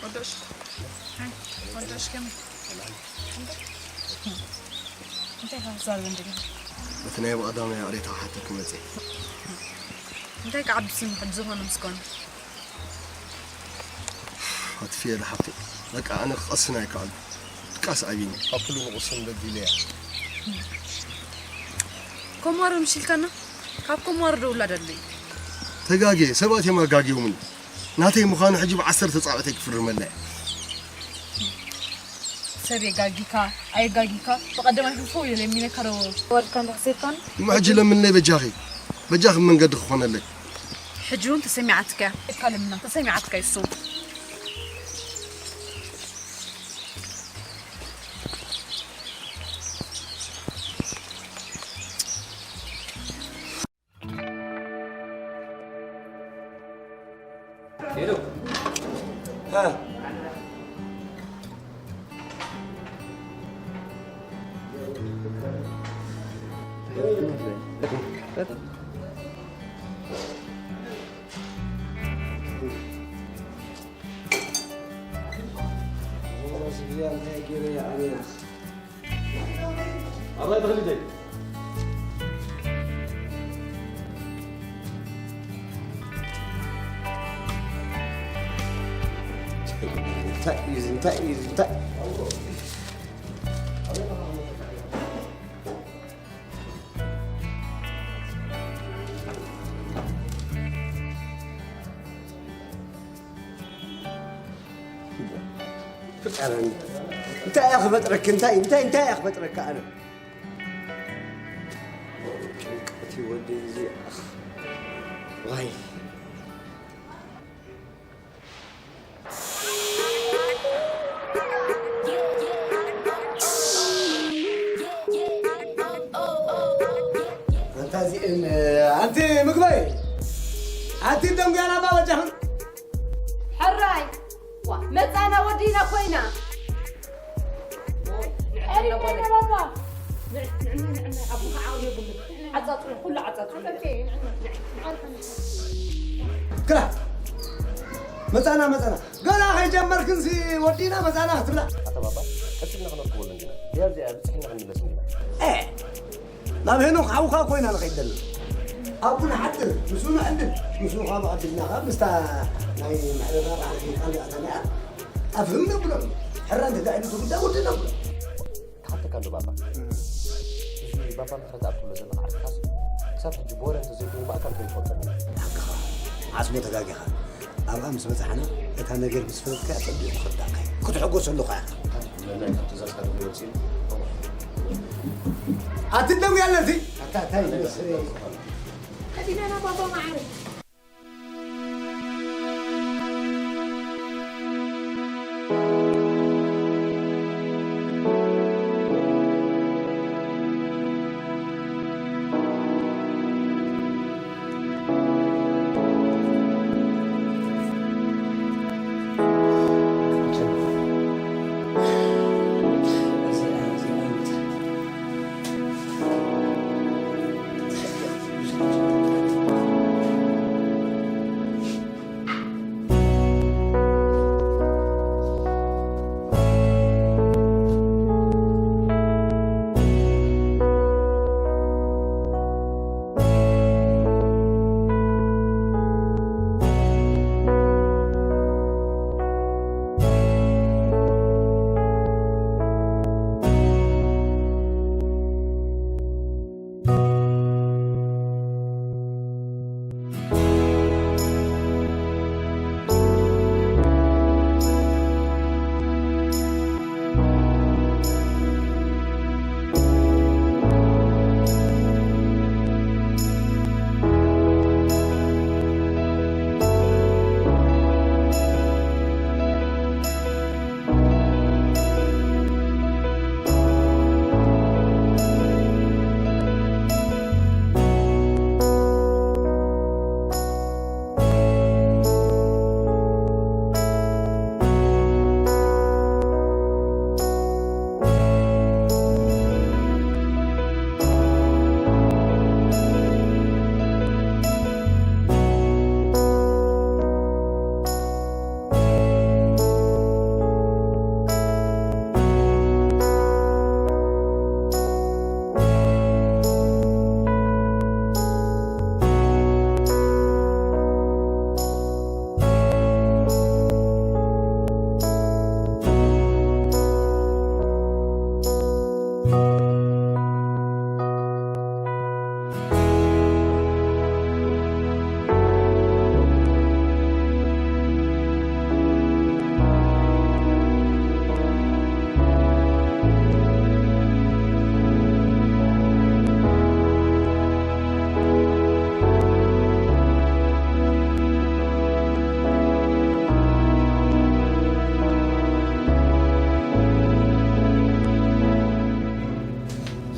ወደሽ፣ ወደሽ ከመይ? እንታይ ኢኻ ክትዛረብ እንድልካ? በቲ ናይ ብቐዳማይ ይቕሬታ ክሓተኪ መጽእ። እንታይ ክዓቢ ስኒ ሕጂ ዝኾነ ምስ ኮነ? ኣትፍየ ዶ ሓፍተይ? በቃ ኣነ ክቐስን ኣይከኣልኩ። ድቃስ ኣብዩኒ። ካብ ኩሉ ንቕስን በዲለያ። ኮማሮ ምሽ ኢልካና? ካብ ኮማሮ ዶ ውላድ ኣሎ እዩ? ተጋግየ፣ ሰባት እዮም ኣጋግዮምኒ። ናተይ ምዃኑ ሕጂ ብዓሰርተ ጻብዕተይ ክፍርመላ እየ። ሰብ የጋጊካ፣ ኣየጋጊካ፣ ብቐደማይ ፍንፎ ኢለ ለሚነካ ዶ ወርድካ እንዶ ክሰድካኒ? እሞ ሕጂ ለምንለይ በጃኺ፣ በጃኺ መንገዲ ክኾነለይ። ሕጂ እውን ተሰሚዓትካ እያ። እካ ለምና፣ ተሰሚዓትካ እሱ። ሄሎ። እ። ኣባይ ተኽሊተይ። እንታይ እዩ እዚ? እንታይ እዩ እዚ? እንታይ? ፍጠረኒ። እንታይ እየ ክፈጥረኪ? እንታይ፣ እንታይ፣ እንታይ እየ ክፈጥረኪ ኣነ? ጭንቀት እዩ ወደይ እዚ። ኣኽ፣ ዋይ። ኣንታ እዚእን፣ ኣንቲ ምግበይ፣ ኣንቲ ደንጉያና እባ በጃኽን። ሕራይ፣ ዋ፣ መጻና ወዲና ኮይና። ንዕና ባባ። ንዕ-፣ ንዕና፣ ንዕና፣ ኣቦኻ ዓቕሊ የብሉን። ዓጻጽሩ፣ ኩሉ ዓጻጽሩ። ክላ፣ መጻና፣ መጻና። ገና ከይጀመርክንሲ ወዲና መጻና ክትብላ። ኣታ ባባ፣ ቀስ ኢልና ክነርክቦ ኣለና። ድያ እዚኣ ብጽሕና ክንምለስ እንዲና። ኤ፣ ናብ ሄኖክ ሓውኻ ኮይና ንኸይድ ዘለና። ኣብኡ ንሓድር፣ ምስኡ ንዕድል፣ ምስኡ ካብ ዓድልና ካብ ምስታ ናይ ምሕደራ ባሕሪ ከይጣል ኣተና ኣፍህም ነብሎ። ሕራ እንተ ዳዒሉ ትጉዳ ውድ ነብሎ። ተሓተካ እንዶ ባባ። እዚ ባባ ምሕረት ኣብ ትብሎ ዘለኻ ዓርክኻስ ክሳብ ሕጂ ብወረ እንተዘይኮይኑ ብኣካል ከይፈልጦም። ሓቅኻ፣ ዓጽሞ ተጋጊኻ። ኣብኣ ምስ በጻሕና፣ እታ ነገር ምስ ፈለጥካያ ጸቢቑ ክርዳእካ እዩ። ክትሕጎሰሉ ኸኣ ኢኻ። መናይ ካብ ትእዛዝ ካብ ወጺኡ። ኣትደውያለሲ? ኣታ እንታይ ይመስል? ከዲናና ባባ መዓረይ።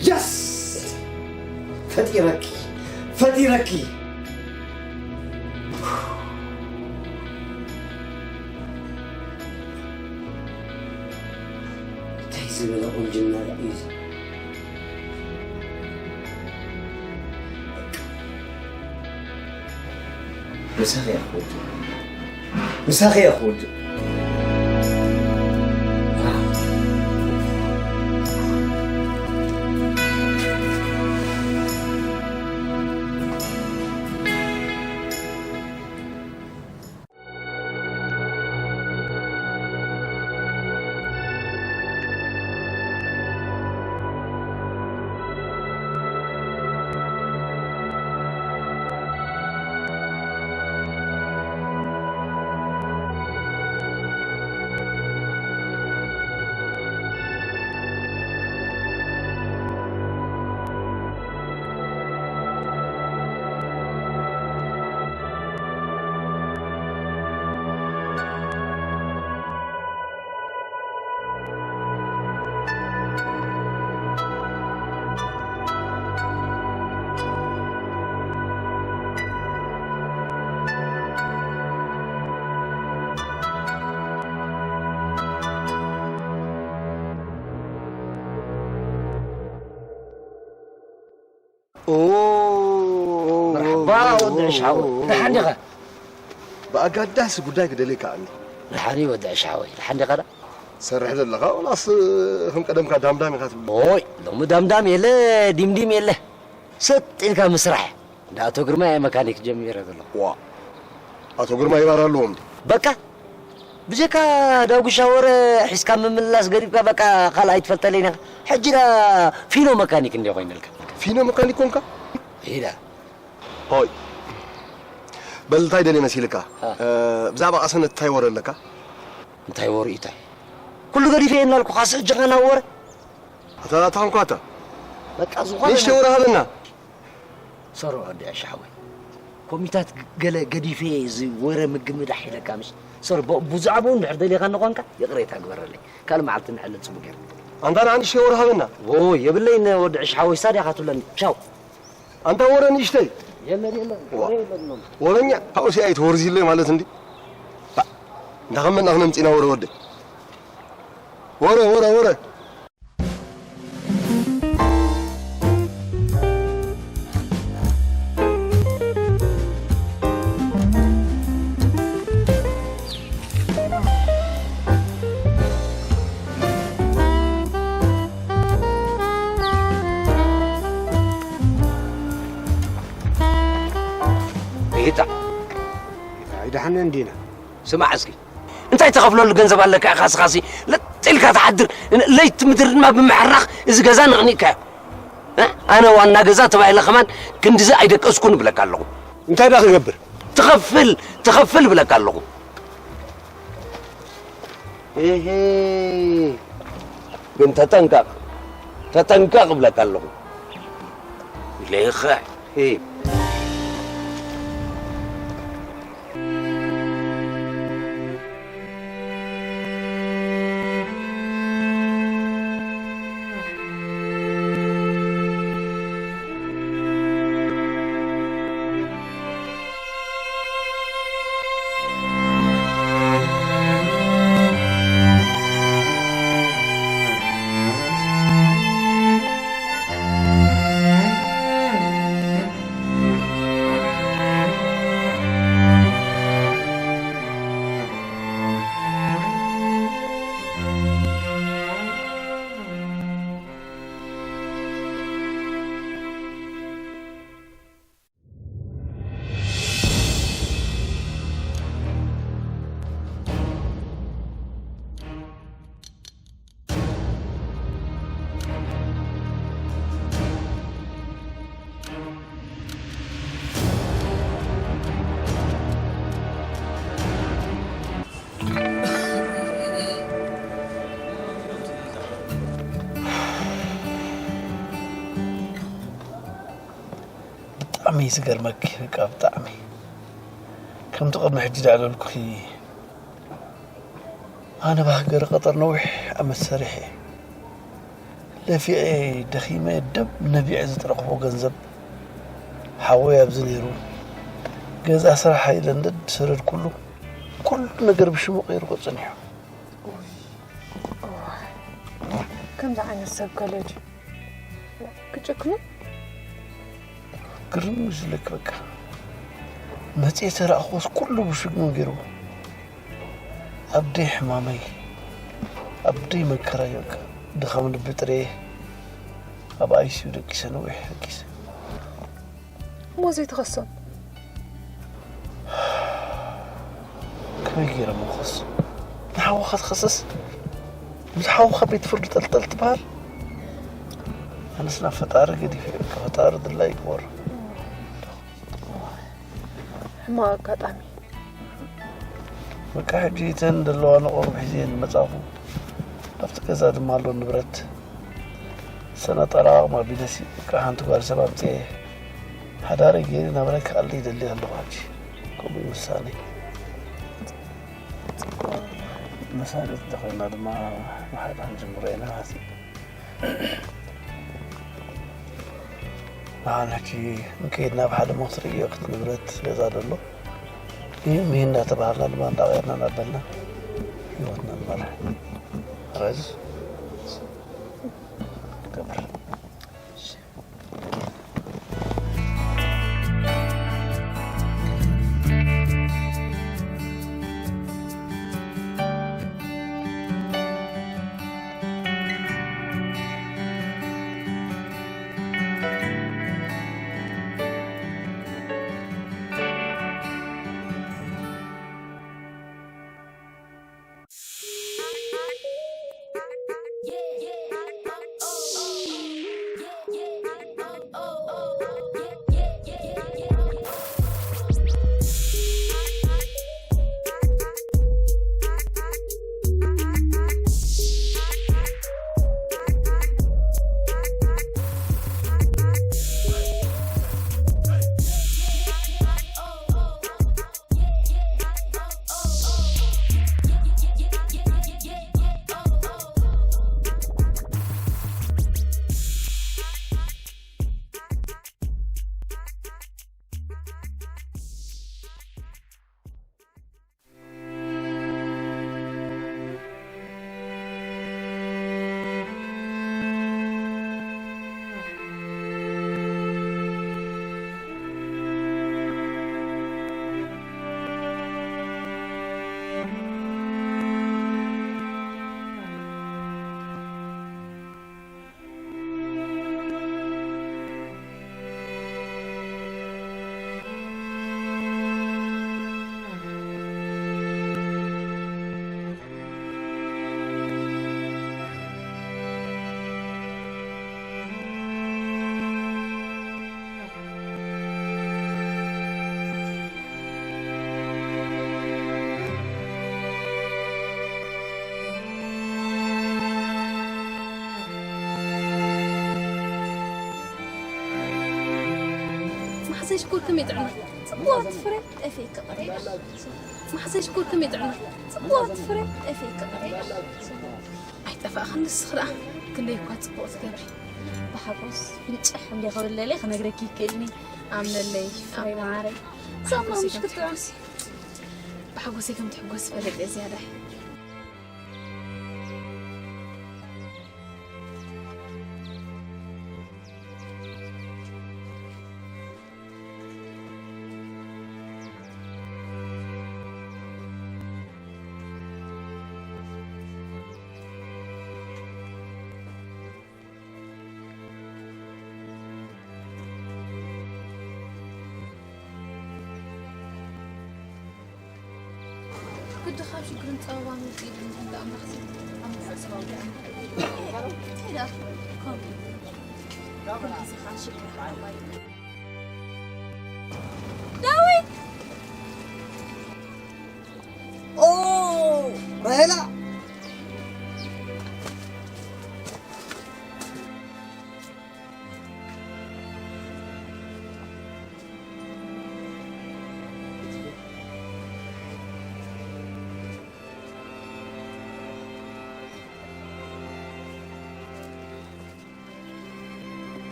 የስ! ፈጢረኪ፣ ፈጢረኪ። እንታይ ዝበለ ቁንጅና እዩ እዚ? ምሳኺ እየ ክወድእ። ምሳኺ እየ ክወድእ። መርሓባ ወዲ ዕሻወይ፣ ደሓን ዲኻ? ብኣጋዳሲ ጉዳይ ክደልየካ ኣሎ። ደሓን እዩ ወዲ ዕሻወይ፣ ደሓን ዲኻ? ዳ? ትሰርሕ ዘለኻ ወላስ ከም ቀደምካ ዳምዳም ኢኻ ትብል? ኦይ፣ ሎሚ ዳምዳም የለ፣ ዲምዲም የለ። ሰጥ ኢልካ ምስራሕ። እንዳ ኣቶ ግርማይ እየ መካኒክ ጀሚረ ዘለኹ። ዋ፣ ኣቶ ግርማይ ይባር ኣለዎም ድዩ? በቃ፣ ብጀካ ዳጉሻ ወረ ሒዝካ ምምልላስ ገዲፍካ፣ በቃ፣ ካልእ ኣይትፈልጠለይን ኢኻ። ሕጂ ዳ ፊኖ መካኒክ እንድየ ኮይነልካ። ፊኖ መካኒክ ኮንካ? ኢዳ። ሆይ፣ በል እንታይ ደልየ መሲልካ? እ፣ ብዛዕባ ቀሰነት እንታይ ወረ ኣለካ? እንታይ ወረ ኢታይ? ኩሉ ገዲፈ እየ እናልኩ ካስ እጀኻ ናብ ወረ? ኣታ፣ ኣታ እንኳ ኣታ። በቃ ዝኾነ ንእሽተይ ነገር ወረ ሃበና። ሶሮ ወዲ ዕሻ ሓወይ። ኮሚታት ገለ ገዲፈ እዚ ወረ ምግምዳሕ ኢለካ ምሽ? ሶሮ፣ ብ-፣ ብዛዕባኡ እንድሕር ደሊኻ እንኾንካ ይቕሬታ ግበረለይ። ካልእ መዓልቲ ንዕልል ጽቡቕ ጌርና። ኣንታ ንዓ ንእሽተይ ወረ ሃበና። ዎ፣ የብለይን ወዲ ዕሻ ሓወይ፣ ሳድያ ካትብለኒ። ቻው። ኣንታ ወረ ንእሽተይ። የለን፣ የለን። ዋ። ወረ የለን፣ የለን። ወረኛ፣ ካብኡሲ ኣይትወርዝለይ ማለት እንዲ። ባ-፣ እንዳኸመና ክነምጽእና ወረ ወደ። ወረ፣ ወረ፣ ወረ። ይታ። ኣይደሓንን ዲና። ስማዕ እስኪ፣ እንታይ ትኸፍለሉ ገንዘብ ኣለካ ኢኻ እስኻሲ? ለጥ ኢልካ ትሓድር፣ ለይቲ ምድሪ ድማ ብምሕራኽ እዚ ገዛ ነቕኒቕካዮ። እ? ኣነ ዋና ገዛ ተባሂለ ከማን ክንድዚ ኣይደቀስኩን እብለካ ኣለኹ። እንታይ ደኣ ክገብር? ትኸፍል፣ ትኸፍል እብለካ ኣለኹ። እሂ። ግን ተጠንቀቕ፣ ተጠንቀቕ እብለካ ኣለኹ። ለይኸ፣ ሂ። ብጣዕሚ እዩ ዝገርመኪ፣ በቃ ብጣዕሚ። ከምቲ ቅድሚ ሕጂ ዳዕለልኩኺ፣ ኣነ ብሃገር ቀጠር ነዊሕ ዓመት ሰሪሐ እየ። ለፊዐ ደኺመ ደም ነቢዐ ዝጥረኽቦ ገንዘብ ሓወይ ኣብዚ ነይሩ። ገዛ ስራሕ ኢለ እንደ ዝሰደድኩሉ፣ ኩሉ ነገር ብሽሙ ቀይርዎ ጸኒሑ። ከምዚ ዓይነት ሰብ ከሎ ድዩ ክጭክኑ? ግርም እዩ ዝብለኪ በቃ። መጽሔ ተራእኽዎስ ኩሉ ብሽግኑ ገይርዎ። ኣብ ደይ ሕማመይ፣ ኣብ ደይ መከራይ በቃ። ድኻም ልቢ ጥሬ ኣብ ኣይ ሲ ዩ ደቂሰ ነዊሕ ደቂሰ። እሞ ዘይትኸሶም? ከመይ ገይረ እሞ ክኸሶም? ንሓውኻ ትኸስስ? ምስ ሓውኻ ቤት ፍርዲ ጠልጠል ትበሃል? ኣነስ ናብ ፈጣሪ ገዲፈ እየ። ፈጣሪ ድላይ ይግበሮ። ሕማቕ ኣጋጣሚ። በቃ ሕጂ እተን ዘለዋ ንቆርብ ሒዘ እየ ዝመጻኹ። ኣብቲ ገዛ ድማ ኣሎ ንብረት። ሰነ ጠራቕም ኣቢለሲ በቃ ሓንቲ ጓል ሰብ ኣምጽኤ ሓዳረይ ገይረ ናብራይ ክኣሊ ይደሊ ኣለኹ ሕጂ። ከምኡ እዩ ውሳነይ። መሳርሕቲ እንተኾይና ድማ ብሓደ ክንጅምሮ ኢና። ንሓንቲ ንከይድ ናብ ሓደ ሞት ርእዮ፣ ክቲ ንብረት ገዛ ደሎ ይህ ምሂ እናተባሃልና ድማ እንዳቐየርና እናበልና ህይወትና ንመርሕ። ረዝ ገብር። መሓዘይ ሽኮር ከመይ ጥዕና? ጽቡቓት ፍረ ጠፊእካ ቀሪብካ። መሓዘይ ሽኮር ከመይ ጥዕና? ጽቡቓት ፍረ ጠፊእካ ቀሪብካ። ኣይጠፋእኻን ንስኺ ደኣ። ክንደይ እኳ ጽቡቕ ትገብሪ። ብሓጎስ ፍንጭሕ እንደ ክብለለይ ክነግረኪ ይክእልኒ። ኣምነለይ፣ ፍረ ኣምነለይ። መዓረይ። ብሓጎስ ሰላም ከም ሽክር ትሕጎሲ። ብሓጎሰይ ከም ትሕጎስ ፈለጥ እየ ዝያዳ። ግዲ ካብ ሽግርን ጸበባን ውጽእ ኢሉ እንተ ኣምላኽ ሲ ኣብ ምፍዕ ሰባዊ ደኣ። እንታይ ደኣ? ኮም። ኩሉ ግዜ ኸዓ ሽግር ሓባይ። ዳዊት! ኦ! ራሄላ!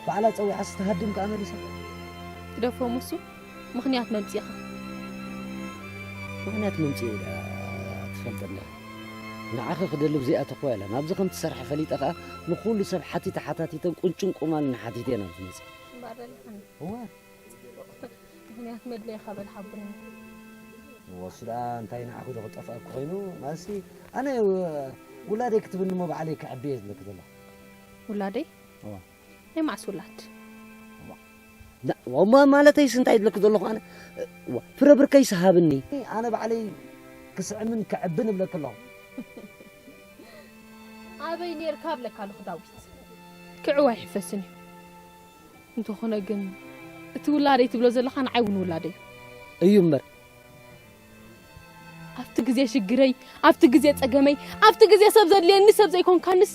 ባዕላ ጸዊዓስ ትሃድም ከኣ መሊሳ። ግደፎ ሙሱ፣ ምኽንያት መምጺኻ። ምኽንያት መምጺኡ ኢላ ትፈልጥ እንዳ። ንዓኺ ክደልብ ዘይኣተኹዋ ኢላ። ናብዚ ከም ትሰርሐ ፈሊጠ ከኣ ንኹሉ ሰብ ሓቲተ ሓታቲተን ቁንጭን ቁማልን ሓቲተ እየ ናብዚ መጺእ። እምበኣር ደሊኻኒ። እወ። ምኽንያት መድለይኻ በል ሓብረኒ። እወ፣ እሱ ደኣ እንታይ ንዓኺ ዶ ክጠፍኣኪ ኮይኑ? ማለትሲ ኣነ ውላደይ ክትብኒ እሞ ባዕለይ ክዕቢ እየ ዝብለኪ ዘለኹ። ውላደይ? እወ። ናይ መዓስ ውላድ? እወ። ና-፣ ዋ-፣ ማ-፣ ማለተይስ እንታይ ይብለኪ ዘለኹ ኣነ? ዋ፣ ፍረ ብርከይስ ሃብኒ። ኣነ ባዕለይ ክስዕምን ክዕብን እብለኪ ኣለኹ። ኣበይ ኔርካ እብለካ ኣለኹ ዳዊት። ክዕዋ ኣይሕፈስን እዩ። እንተኾነ ግን እቲ ውላደይ ትብሎ ዘለኻ ንዓይ እውን ውላደይ እዩ። እዩ እምበር። ኣብቲ ግዜ ሽግረይ፣ ኣብቲ ግዜ ጸገመይ፣ ኣብቲ ግዜ ሰብ ዘድልየኒ ሰብ ዘይኮንካንስ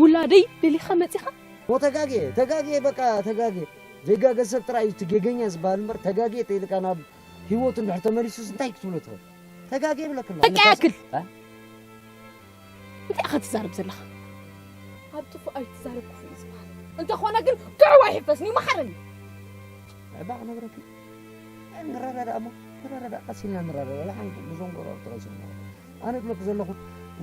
ውላደይ ደሊኻ መጺኻ? ሞ ተጋግየ፣ ተጋግየ፣ በቃ ተጋግየ። ዘይጋገ ሰብ ጥራይ እዩ እቲ ጌገኛ ዝበሃል እምበር፣ ተጋግየ ተይልካ ናብ ህይወቱ እንድሕር ተመሊሱስ እንታይ ክትብሎ ትኽእል? ተጋግየ ይብለክ ኣለኹ። በቃ ይኣክል። እ? እንታይ ኢኻ ትዛረብ ዘለኻ? ኣብ ጥፉእ ኣይትዛረብ ክፉእ እዩ ዝበሃል። እንተኾነ ግን ክዕዋ ኣይሕፈስን እዩ፣ መሓረኒ። እባ ክነግረኪ። ንረዳዳእ እሞ፣ ንረዳዳእ፣ ቀስ ኢልና ንረዳዳእ። ዋላ ሓንቲ ብዞም ጎረባብቲ ቀስ ኢልና። ኣነ እብለኪ ዘለኹ፣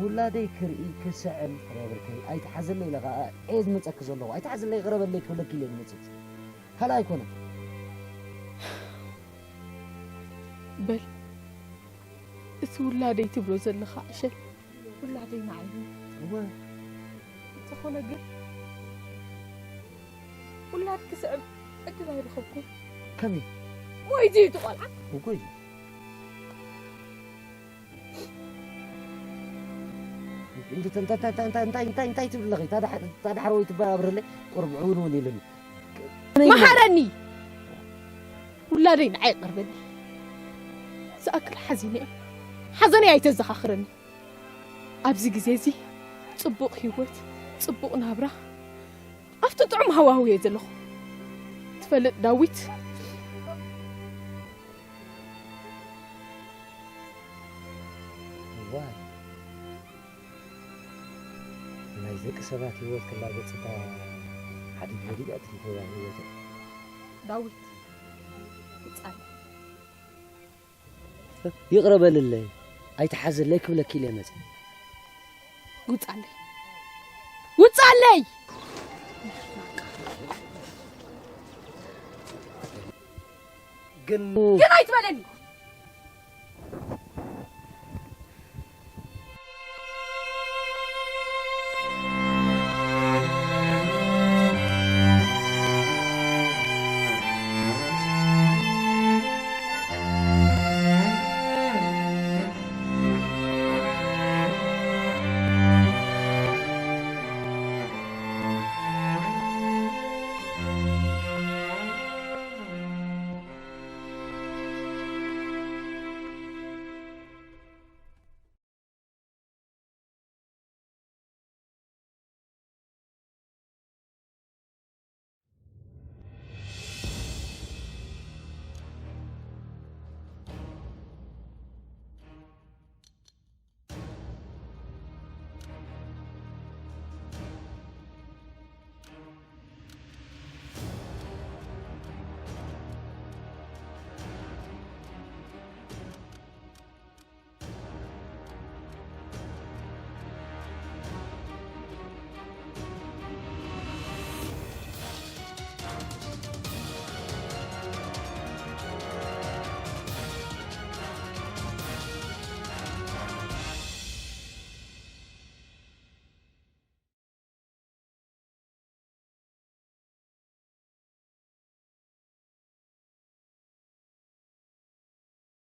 ውላደይ ክርኢ፣ ክስዕም፣ ፍረ ብርከይ፣ ኣይትሓዘለይ ኢለ ኸኣ እየ ዝመጸኪ ዘለኹ። ኣይትሓዘለይ፣ ይቕረ በለለይ ክብለኪ ኢለ እየ ዝመጽእ። ካልእ ኣይኮነን። በል፣ እቲ ውላደይ ትብሎ ዘለኻ ዕሸል፣ ውላደይ ንዓይ እዩ። እወ። እንተኾነ ግን፣ ውላድ ክስዕብ ዕድል ኣይረኸብኩን። ከመይ? ሞይቱ እዩ እቲ ቆልዓ። እኮ እዩ። እንተ-፣ እንተ-፣ እንታይ፣ እንታይ፣ እንታይ፣ እንታይ፣ እንታይ፣ እንታይ ትብል ኣለኺ? እታ ዳሕ-፣ እታ ዳሕረወይቲ ትበራብረለይ ቁሩብ ዕውን እውን ኢሉኒ። መሓረኒ! ውላደይ ንዓይ ይቐርበኒ። ዝኣክል ሓዚነ እየ። ሓዘነይ ኣይተዘኻኽረኒ። ኣብዚ ግዜ እዚ ጽቡቕ ህይወት፣ ጽቡቕ ናብራ፣ ኣብቲ ጥዑም ሃዋህው እየ ዘለኹ። ትፈልጥ ዳዊት? እዋይ፣ ናይ ደቂ ሰባት ህይወት ክላገጽ እታ ሓዲግ ወዲቃ ትሪፎ እያ ህይወት። ዳዊት፣ ይጻል። ይቕረ በልለይ፣ ኣይትሓዘለይ ክብለኪ ኢለ መጽ። ውጻለይ። ውጻለይ! ግን ግን ኣይትበለኒ።